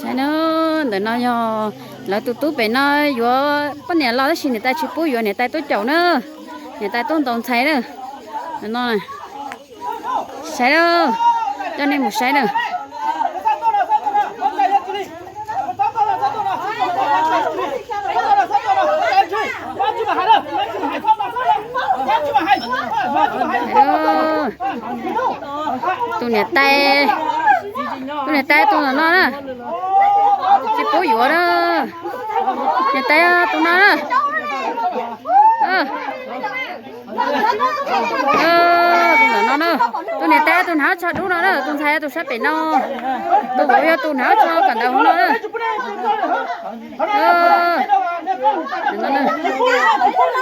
Saib na, ntawm no yog lawv tus tub pem no yuav poj niam los tab sis niam tais tsis pub yuav, niam tais tuaj caum na, niam tais tuaj ntaus ntxhais na. Ntawm no saib na, coj nej mus saib na. Tus niam tais, tus niam tais tus ntawm no na, tsis pub yuav na. Niam tais tus no na. Tus ntawm no na, tus niam tais tus hnav tsho dub no na, tus ntxhais tus sab pem no, tus vauv yog tus hnav tsho kawm ntawv hauv no na.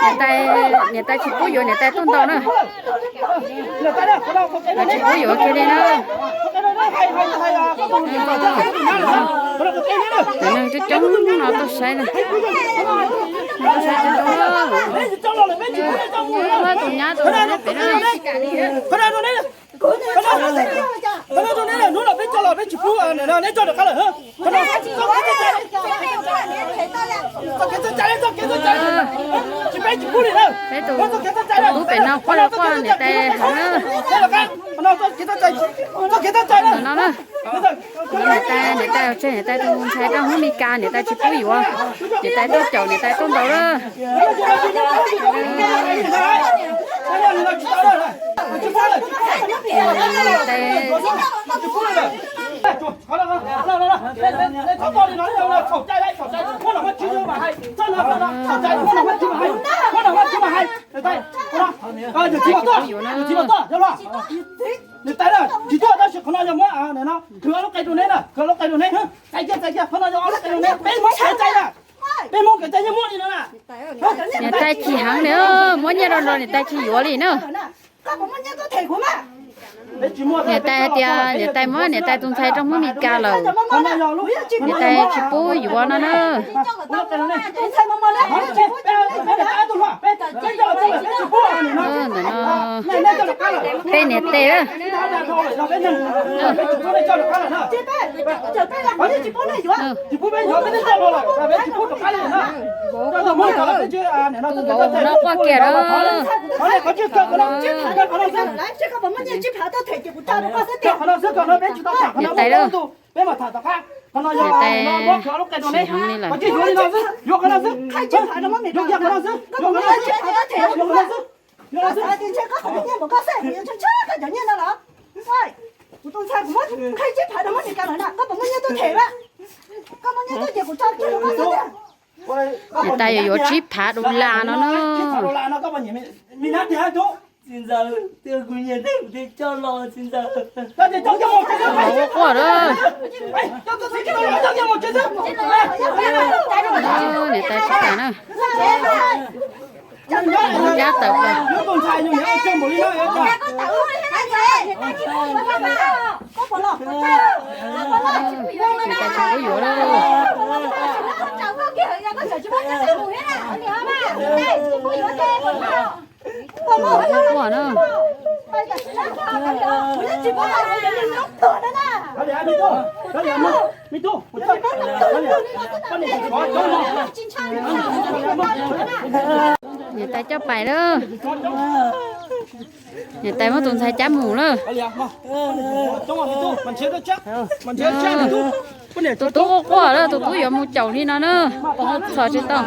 Niam tais, niam tais tsis pub yuav, niam tais tuaj ntaus na. Tsis pub yuav kiag li na. Cov neeg coob coob no tuaj saib na. Tuaj saib coob coob. Tus nyab tus pem na. Peb tus tub pem no quaj quaj niam tais heev na. Ntawm no na, niam tais, niam tais tseg niam tais tus ntxhais rau Hmoob Mes Kas, niam tais tsis pub yuav, niam tais tuaj caum, niam tais tuaj ntaus lawm. Niam tais tsis pub yuav na. Niam tais chim heev li, muab nyiaj rau nrog niam tais tsis yuav li na. Niam tais hais tias niam tais muab niam tais tus ntxhais rau Hmoob Mes Kas lawm, niam tais tsis pub yuav no na. Ntawm no, peb niam tais. Tus vauv no quaj kiag lawm. Niam tais lawm. Niam tais tsis heev li lawm. Niam tais yuav yuav tsib phav dollar no na. Quaj quaj lawm. Niam tais tsis kam na. Cab tawm plaws. Niam tais tsis pub yuav lawm. Quaj na. Niam tais coj pais lawm. Niam tais muab tus ntxhais cab mus lawm. Tus tub quaj quaj lawm, tus tub yuav mus caum li no na. Txhom tsis tau.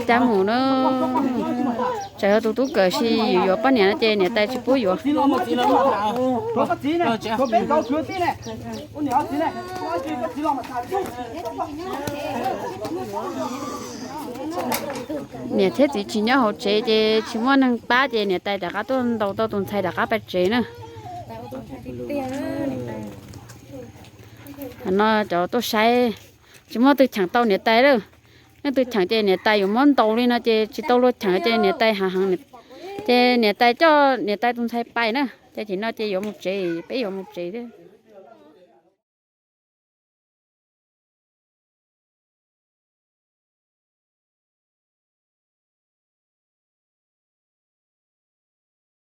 Cab mus na. Tsam yog tus tub kawm si yuav poj niam no ces niam tais tsis pub yuav. Niam thiab txiv tsis nyob hauv tsev ces tsis muaj neeg pab ces niam tais rov qab tuaj ntaus tau tus ntxhais rov qab pais tsev na. Thaum no cov tuaj saib tsis muaj leej twg cheem tau niam tais lawm. Leej twg cheem ces niam tais yuav muab ntaus li no ces tsis tau luag cheem ces niam tais hav heev, ces niam tais coj niam tais tus ntxhais pais na. Ces tim no ces yuav mus tsev, peb yuav mus tsev thiab.